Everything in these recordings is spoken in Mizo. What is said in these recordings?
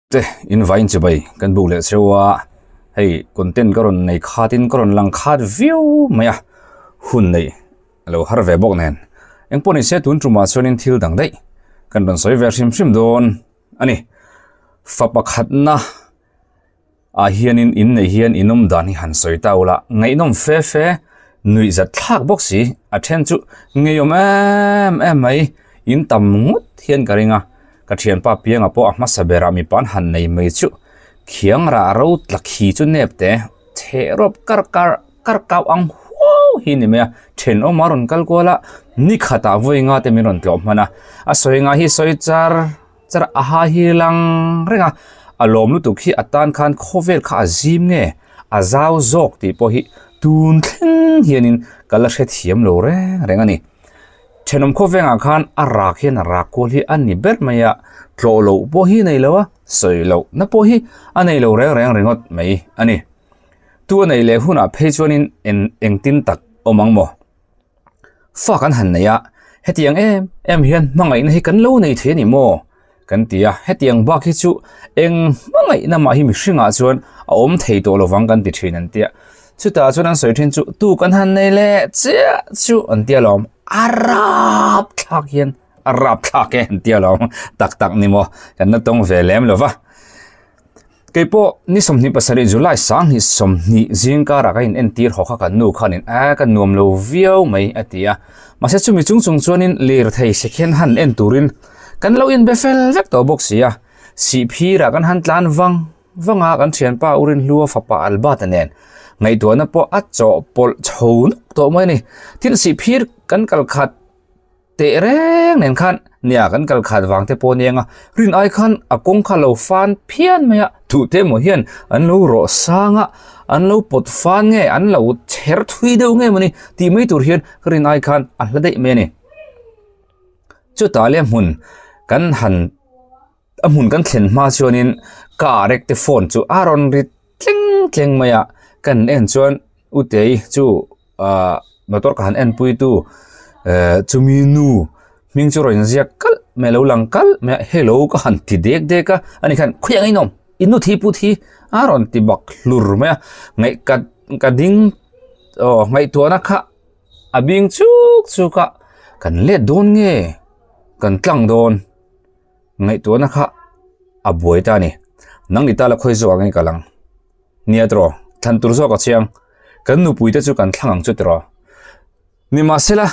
Te in vain chibai kan buk leh cheu a, hei content ka rawn nei khat in ka rawn lang khat viau mai a, hun neih a lo har ve bawk nen. Engpawh ni se tun tumah chuan in thil dang daih kan rawn sawi ve hrim hrim dawn a ni. Fa pakhatna ah hianin in neih hian in awm dan hi han sawi ta ula, ngaihnawm fe fe, nuih zat thlak bawk si, a then chu ngeiawm em em mai, in tam ngawt hian ka ring a. Ka thianpa pianga pawh a hmasa berah mipa an han nei mai chu khiang rah ro tla khi chu nep te chhe rawp kar kar kar kau ang huau hi ni mai a, thenawm a rawn kal kual a, ni khatah vawi nga te min rawn tlawh hman a, a sawi nga hi sawi char char a ha hi lang reng a, a lawm lutuk hi a tan khan khawvel kha a zim nge a zau zawk tih pawh hi tun thleng hianin ka la hrethiam lo reng reng a ni. Thenawm khawvengah khan a rak hian a rak kual hi a ni ber mai a, tlawh loh pawh hi a nei lo a, sawi loh na pawh hi a nei lo reng reng ringawt mai a ni. Tu a neih leh hunah phei chuanin eng engtin tak awm ang maw? Fa kan han nei a, hetiang em em hian hmangaihna hi kan lo nei thei a ni maw? Kan ti a, hetiang bak hi chu eng hmangaihna mah hi mihringah chuan a awm thei tawh lovang kan ti thin an tia. Chutah chuan an sawi thin chu tu kan han nei leh chiah chu an tia lawm. A rap thlak hian a rap thlak e an tia lawm tak tak ni maw kan la tawng ve lem lova. Keipawh ni 27 July 2020 zingkarah ka in entir haw kha kan nu khanin a ka nuam lo viau mai a ti a. Mahse chumi chung chung chuanin lirthei second hand en turin kan lo inbe fel vek tawh bawk si a. Sihphirah kan han tlan vang vang a, kan thianpa Urinhlua fapa Albert-a nen ngaihtuahna pawh a chawhpawlh chho nuk tawh mai a ni. Thil sihphir kan kal khat Teh reng nen khan nia kan kal khat vang te pawh aniang a, rin ai khan a kawng kha lo fan phian mai a, duh te emaw hian an lo rawh sang a, an lo pawt fan nge an lo chher thui deuh nge mawni tih mai tur hian ka rin ai khan a hla daih mai a ni. Chutah leh hmun kan han a hmun kan thlen hma chuanin car ek te phone chu a rawn ri tleng tleng mai a, kan en chuan Utei chu ahh motor ka han en pui tu ehh chumi nu hming chu rawn inziak kalh mai a lo lang kalh mai a hello ka han ti dek dek a ani khan khawiah nge inawm i nu thi pu thi a rawn ti bak hlur mai a ngaih ka ka ding aw ngaihtuahna kha a bing chuk chuk a kan let dawn nge kan tlang dawn. Ngaihtuahna kha a buai ta a ni. Nang ni ta la khawi zawk ang i kal ang. Nia tiraw, thlan tur zawk a chiang. Kan nupui te chu kan thlang ang chu tiraw. Nimahsela,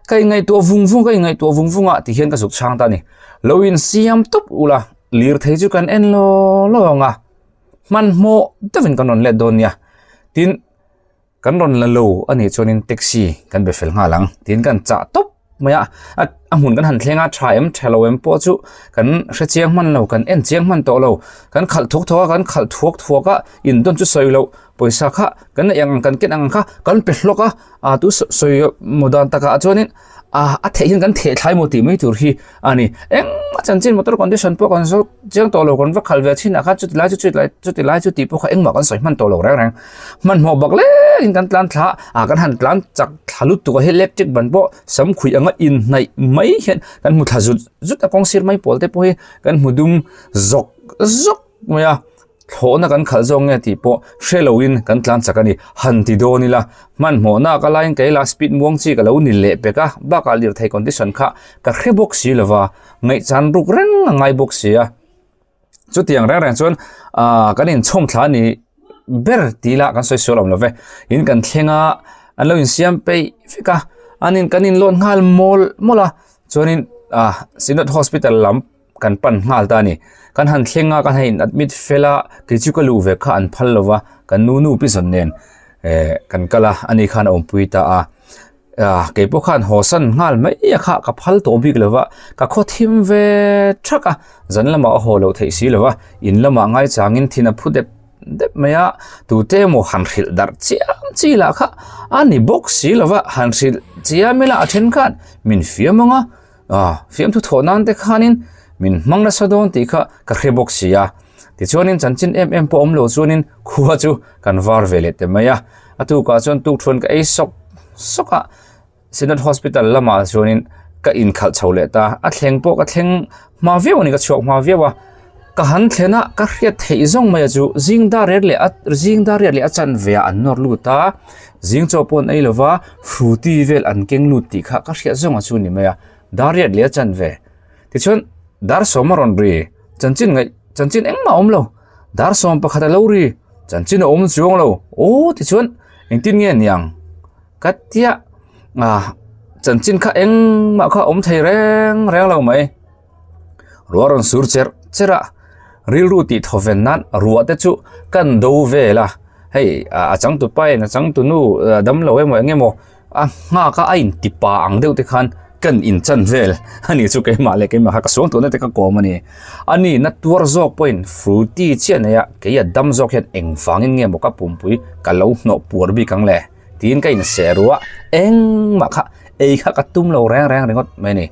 ka inngaihtuah vung vung, ka inngaihtuah vung vung a ti hian ka zuk chhang ta a ni. Lo insiam tawp ula, lirthei chu kan en law law ang a, hmanhmawh deuhin kan rawn let dawn nia. Tin, Kan rawn la lo a nih chuanin taxi kan be fel nghal ang tiin kan chah tawp mai a, a hmun kan han thleng a tha em tha lo em pawh chu kan hre chiang hman lo kan en chiang hman tawh lo kan khalh thuak thuak a kan khalh thuak thuak a in dawn chu sawi loh pawisa kha kan neih ang kan ken ang kha kan pe hlawk a ah tu sawi maw dan takah chuanin ah a theih hian kan theh thlai maw tih mai tur hi a ni engmah chanchin motor condition pawh kan zawt chiang tawh lo kan va khalh ve chin ah khan chuti lai chu chuti lai chuti lai chu tih pawh kha engmah kan sawi hman tawh lo reng reng hmanhmawh bak leng in kan tlan thla ah kan han tlan chak thla lutuk a hi electric ban pawh sam khuih anga inhnaih mai hian kan hmu thla zut zut a kawng sir mai pawl te pawh hi kan hmu dum zawk zawk mai a. Thlawhna kan khalh zawk nge tih pawh hre loin kan tlan chak a ni. Han ti dawn ila, hmanhmawhna ka laiin kei lah speed muang chi ka lo ni leh pek a, bakah lirthei condition kha ka hre bawk si lova, ngaihchan ruk reng a ngai bawk si a. Chutiang reng reng chuan aah kan inchhawm thla a ni ber tih lah kan sawi sual awm lo ve. In kan thleng a, an lo insiam peih vek a, an in kan inlawn nghal mawlh mawlh a, chuanin aah Synod Hospital lam kan pan nghal ta a ni. Kan han thleng a, kan han in admit fel a, kei chu ka luh ve kha an phal lo va, kan nu nu pi zawn nen eh kan kal a, ani khan a awmpui ta a. Ah kei pawh khan haw san nghal mai a kha ka phal tawh bik lo va, ka khaw thim ve thak a, zan lamah a haw loh theih si lo va, in lamah ngaichangin thin a phu dep dep mai a, tute emaw han hrilh darh chiam chi lah kha a ni bawk si lo va, han hrilh chiam ila a then khan min fiam ang a. Ah, fiamthu thawh nan te khanin min hmang nasa dawn tih kha ka hre bawk si a. Tichuanin chanchin em em pawh awm lo chuanin khua chu kan var ve leh ta mai a. A tukah chuan tukṭhuan ka ei sawk sawk a, Synod Hospital lamah chuanin ka inkhalh chho leh ta. A thleng pawh ka thleng hma viau a ni, ka chhuak hma viau a. Ka han thlen a, ka hriat theih zawng mai a chu zing dar riat leh a zing dar riat leh a chanve ah an nawr lut a, zing chaw pawh an ei lova frooti vel an keng lut tih kha ka hriat zawng a chu ni mai a, dar riat leh a chanve. Tichuan dar sawm a rawn ri, chanchin ngaih chanchin engmah a awm lo, dar 11 a lo ri, chanchin a awm chuang lo, aw tichuan engtin nge niang ka tia ah chanchin kha engmah kha a awm thei reng reng lo mai. Ruah rawn sur cherh cherh a, rilru tih thaw ven nan ruah te chu kan do vel a, hei a changtu pa in a changtu nu damlo emaw eng emaw a nghak a a inti pa ang deuh te khan kan inchan vel a ni chu keimah leh keimah kha ka suang tuna te ka kawm a ni. A ni na tuar zawk pawhin fruity chiah nei a kei a dam zawk hian engvangin nge maw ka pumpui ka lo hnawh puar bik ang le tiin ka inseh ruah engmah kha ei kha ka tum lo reng reng ringawt mai a ni.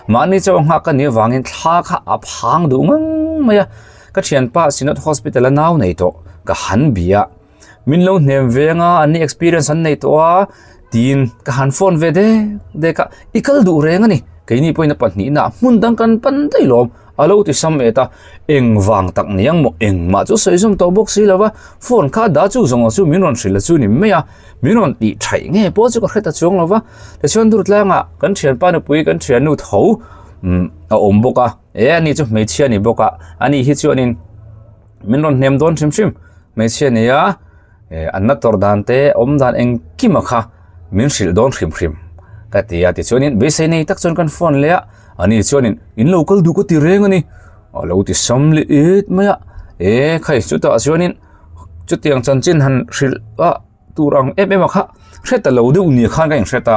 Mahni chaw nghak ka nih avangin thla kha a phang duh ngang mai a, ka thianpa Synod Hospital a nau nei tawh ka han bia. Min lo hnem veng a, an ni experience an nei tawh a, tiin ka han phone ve dek dek a, i kal duh reng a ni, keini pawhin a pahnihna ah hmun dang kan pan daih lawm, a lo ti sam et a, engvang tak ni ang maw, engmah chu sawi zawm tawh bawk si lo va, phone kha dah chu zawng chu min rawn hrilh a chu ni mai a. Min rawn tih thaih nge pawh chu ka hre ta chuang lo va, tichuan dur tlangah kan thianpa nupui kan thiannu tho umm a awm bawk a, e ani chu hmeichhia a ni bawk a, ani hi chuanin min rawn hnem dawn hrim hrim, hmeichhia a ni a, eh an na tawrh dan te awm dan engkim a kha min hrilh dawn hrim hrim ka ti a, tichuanin beisei nei tak chuan kan phone leh a, ani chuanin in lo kal duh ka ti reng a ni, a lo ti sam leh et mai a, e khai chutah chuanin. Chutiang chanchin han hrilh a tur ang em em a kha hre ta lo deuh ni khan ka inhre ta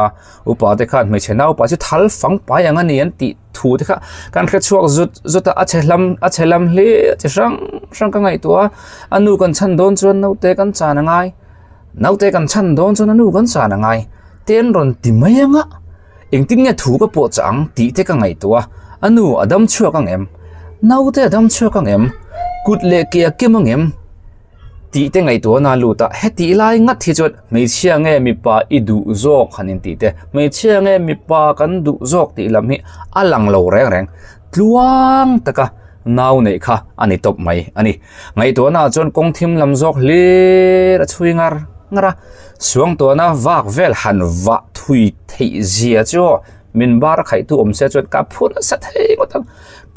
upa te khan hmeichhe naupa chu thal fang pai ang a ni an tih thu te kha kan hre chhuak zut zut a a chhe hlam a chhe lam hle chi hrang hrang ka ngaihtuah a a nu kan chhan dawn chuan naute kan chan a ngai naute kan chhan dawn chuan a nu kan chan a ngai te an rawn ti mai ang a engtin nge thu ka pawh chah ang tih te ka ngaihtuah a a nu a dam chhuak ang em naute a dam chhuak ang em kut leh ke a kem ang em tih te ngaihtuah na lut a heti lai ngat hi chuan hmeichhia nge mipa i duh zawk han in tih te hmeichhia nge mipa kan duh zawk tih lam hi a lang lo reng reng tluang taka nau neih kha a ni tawp mai a ni ngaihtuahna ah chuan kawng thim lam zawk hlir a chhui ngar ngar a suangtuahna vak vel han vah thui theih zia chu min bar khaih tu awm se chuan ka phu nasa thei ngawt ang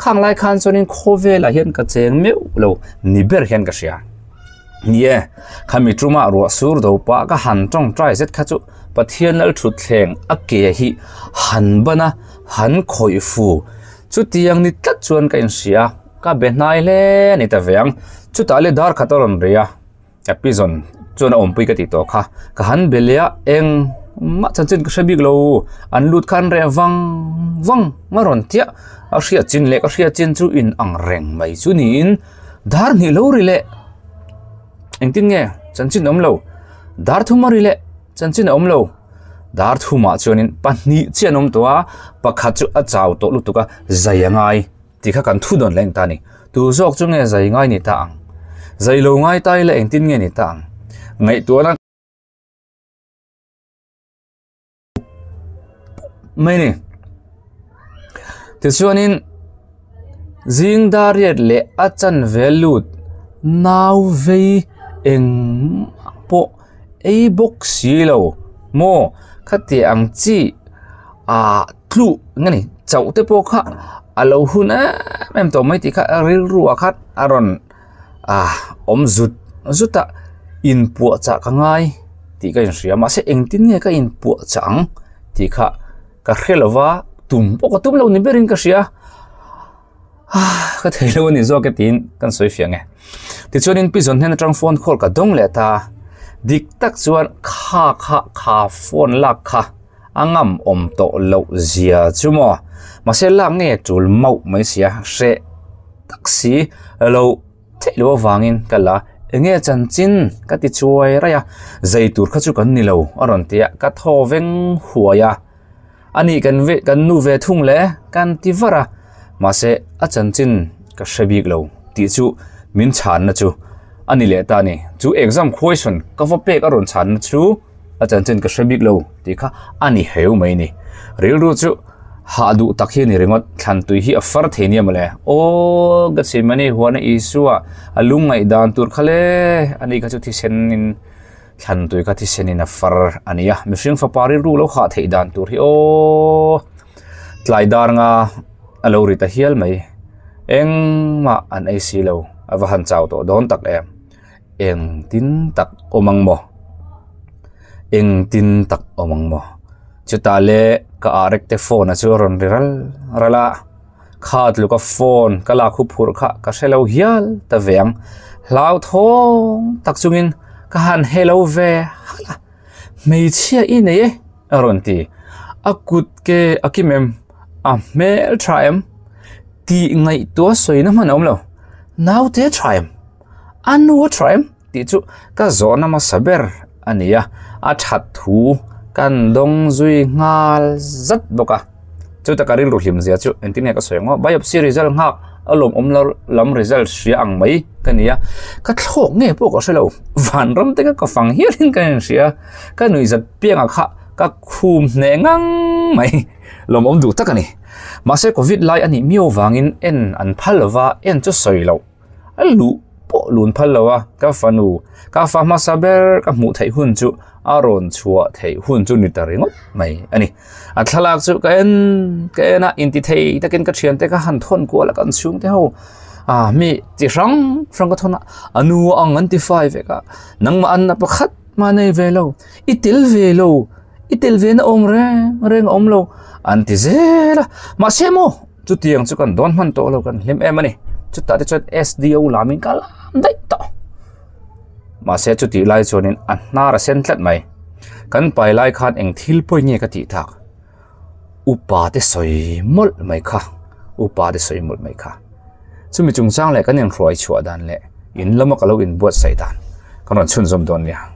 khang lai khan chuanin khawvelah hian ka cheng meuh lo ni ber hian ka hria ni e khami tumah ruah sur do pah ka han tawngtai zet kha chu Pathian lal thutthleng a ke hi han ban a han khawih fu chutiang ni tlat chuan ka inhria ka be hnai hle a ni ta ve ang chutah le dar khat a rawn ri a. Ka pi zawn chuan a awmpui ka tih tawh kha ka han be leh a eng mah chanchin ka hre bik lo an lut khan reh vang vang a rawn tiah a hriat chin leh ka hriat chin chu in ang reng mai chu niin dar hnih lo ri leh engtin nge chanchin awm lo dar thum a ri leh chanchin a awm lo dar thumah chuanin pahnih chiah an awm tawh a pakhat chu a chau tawh lutuk a zai a ngai. Tih kha kan thu dawn leh ta a ni. Tu zawk chu nge zai ngai ni ta ang? Zai lo ngai ta ila engtin nge ni ta ang? Ngaihtuahna mai ni. Tichuanin zing dar riat leh a chanve lut nau vei engmah pawh ei bawk si lo maw khati ang chi ah tluh nge ni chauh te pawh kha a lo hun em em tawh mai tih kha a rilru ah khan a rawn ah awm zut zut a inpuah chah ka ngai tih ka inhria mahse engtin nge ka inpuah chah ang tih kha ka hre lo va tum pawh ka tum lo ni berin ka hria ah ka thei lo a ni zawk e tiin kan sawi fiah ang e tichuanin pi zawn hnen atang phone call ka dawng leh ta dik tak chuan kha kha kha phone lak kha. A ngam awm tawh loh zia chu maw? Mahse lak nge tul mauh mai sia hreh tak si lo theih loh avangin ka la enge chanchin ka ti chuai raih a, zai tur kha chu kan ni lo a rawn ti a, ka thaw veng huai a, ani kan ve kan nu ve thung le kan ti var a, mahse a chanchin ka hre bik lo tih chu min chhanna chu a ni leh ta a ni, chu exam question ka va pek a rawn chhanna chu. A chanchin ka hre bik lo tih kha a ni heu mai ni. Rilru chu Hah duh tak hi a ni ringawt, thlan tui hi a far thei nia mawle. Aw, Gethsemane huana Isua a lungngaih dan tur kha le, ani kha chu thisenin thlan tui kha thisenin a far a ni a, mihring fapa rilru lo hah theih dan tur hi aw, tlai dar nga a lo ri ta hial mai. Engmah an ei si lo, a va han chau tawh dawn tak em. Engtin tak awm ang maw? Engtin tak awm ang maw? Chutah le ka arek te phone a chu a rawn ri ral ral a, kha tluka phone ka lak hu phurh kha ka hre lo hial ta ve ang. Hlauthawng tak chungin ka han hello ve halh a, hmeichhia i nei e a rawn ti. A kut ke a kim em? A hmel tha em? Tih ngaihtuah sawina hman a awm lo. Naute tha em? A nu a tha em tih chu ka zawhna hmasa ber a ni a, a that thu kan dawng zui nghal zat bawk a. Chuta ka rilru hlim zia chu engtin nge ka sawi ang aw, biopsy result nghak a lawmawm lo lam result hria ang mai ka ni a, ka thlawk nge pawh ka hre lo, vanram te kha ka fang hialin ka inhria, ka nuihzat piangah kha ka khum hneh ngang mai, lawmawm duh tak a ni. Mahse covid lai a nih miau vangin en an phal lova, en chu sawi loh. A luh pawh lun phal lo a, ka fanu, ka fa hmasa ber ka hmuh theih hun chu a rawn chhuah theih hun chu ni ta ringawt mai a ni. A thlalak chu ka en ka en a, inti thei takin ka thiante ka han thawn kual a kan chhungte ho a mi chi hrang hrang ka thawn a, a nu ang an ti fai vek a, nangmah an na pakhat mah nei ve lo, i tel ve lo, i tel ve na awm reng reng a awm lo an ti zel a, mahse maw. Chutiang chu kan dawn hman tawh lo kan hlim em a ni. Chutah te chuan SDO lamin ka lam daih tawh. Mahse chutih lai chuanin a hnar a sen tlat mai. Kan pai lai khan eng thil pawi nge ka tih thak. Upa te sawi mawlh mai kha. Upa te sawi mawlh mai kha. Chumi chungchang leh kan inhruai chhuah dan leh in lama ka lo inbuatsaih dan kan rawn chhunzawm dawn nia.